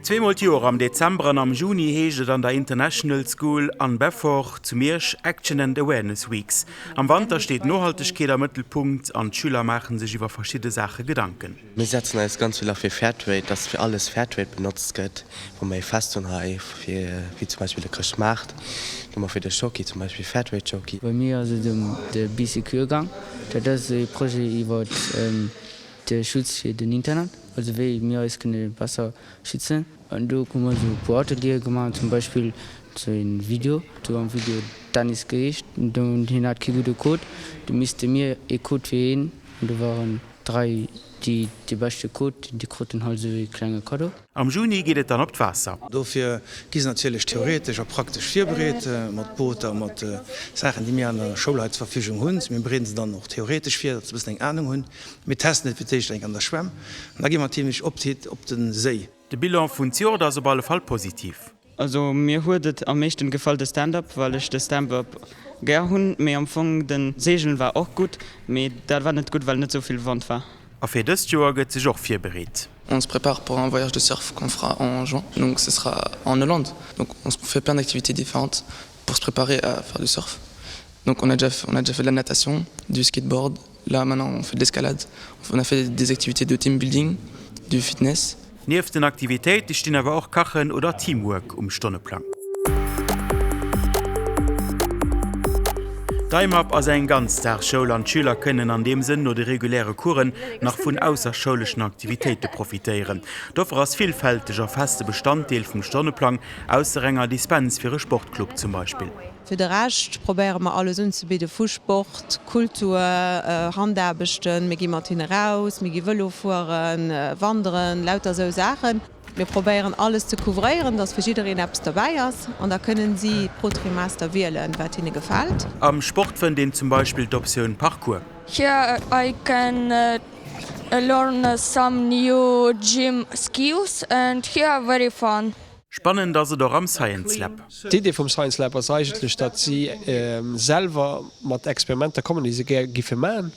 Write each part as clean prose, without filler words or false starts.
Zweemol d'Joer, am Dezember an am Juni, heescht et an der International School an Beffort zu Miersch Action and Awareness Weeks. Am Wanter steet Nohaltegkeet am Mëttelpunkt an d'Schüler maache sech iwwer verschidde Saache Gedanken. Mir setzen eis ganz vill a fir Fairtrade, dass fir alles Fairtrade benotzt gëtt, wou mer ee Fest hunn hei, fir wéi zum Beispill de Chrëschtmaart, do hu mer fir de Schoki zum Beispill Fairtrade Schoki. Bei mir ass et ëm de Bee Secure gaang. Dat ass e Projet iwwer de Schutz fir den Internet, also wéi mir eis kënne besser schützen. An do hu mer esou e puer Ateliere gemaach, zum Beispill esou e Video, do am Video Dennis geheescht, hien hat kee gudde Code, do misste mir ee Code fir hien, an do waren 3 déi de beschte Code, déi kruten halt esou ee klenge Kaddo. Am Juni geet et dann op d'Waasser. Dofir gi se natierlech theoretesch a praktesch virbereet, mat Booter, mat Saachen, déi mir an der Schoul hei zur Verfügung hunn. Mir bereeden se dann och theoretesch vir, datt se e bëssen eng Anung hunn. Mir testen et fir d'éischt eng an der Schwämm an da gi mer natierlech op op de Séi. De Bilan vun zejoert ass op alle Fall positiv. Also mir huet et am meeschten gefall de Stand Up, well ech de Stand Up gär hunn, mee am Fong den Segeln war och gutt, mee dat war net gutt well net souvill Wand war. A fir dëst Joer gëtt sech och virbereet. On se prépare pour un voyage de surf qu'on fera en juin, donc ce sera en Hollande, donc on fait plein d'activités différentes pour se préparer à faire du surf, donc on a déjà on a déjà fait de la natation, du skateboard, Là maintenant on fait de l'escalade, on a fait des activités de team building, du fitness. Nieft den Aktivitéite stinn awer och Kachen oder Teamwork um Stonneplang. D'Aimap ass eng Ganzdagsschoul an d'Schüler kënnen an deem Sënn no de reguläre Coursen nach vun ausserschouleschen Aktivitéite profitéieren. D'Offer ass villfälteg a feste Bestanddeel vum Stonneplang, ausser enger Dispens fir e Sportclub zum Beispill. Fir de Rescht probéiere mer alles unzebidde vu Sport, Kultur, Handaarbechten. Mir gi mat hinne raus, mir gi Vëlo fueren, wanderen, lauter esou Saachen. Mir probéieren alles ze couvréieren, dass fir jiddereen eppes derbäi ass an da kënnen si pro Trimester wielen, wat hinne gefält. Am Sport fënnt een zum Beispill d'Optioun Parcours. Here I can learn some new gym skills and here very fun. Spannend ass et och am Science Lab. D'Idee vum Science Lab ass eigentlech, datt si selwer mat Experimenter kommen, déi se gär giffe man.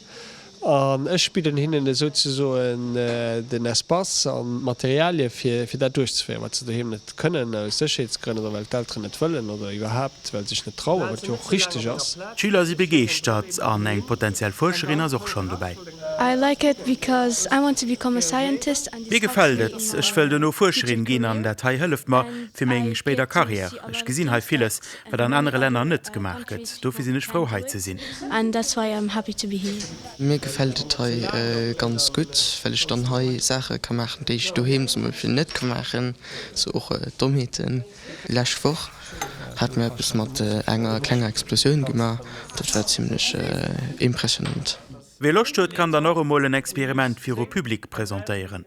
An ech bidden hinnen esouzesoen den Espace an d'Materialie fir dat duerchzeféieren, wat se doheem net kënnen, aus Sécherheetsgrënn oder well d'Elteren net wëllen oder iwwerhaapt well se sech net trauen, wat jo och richteg ass. D'Schüler si begeeschtert an eng potentiell Fuerscherin ass och schonn dobäi. I like it because I want to become a scientist and Mir gefält et, ech wëll dono Fuerscherin ginn an dat hei hëlleft mer fir meng spéider Karriär. Ech gesinn hei villes, wat an anere Länner net gemaach gëtt. Dofir sinn ech frou hei ze sinn. And that's why I'm happy to be here. Mir gefält et hei ganz gutt, well ech dann hei Saache ka maachen, déi ech doheem zum Beispill net ka maachen, sou och Dommheeten. Lescht Woch hate mir eppes mat enger klenger Explosioun gemaach, dat war zimmlech impressionant. Wie Loscht huet, kann dann och emol en Experiment viru Public presentéieren.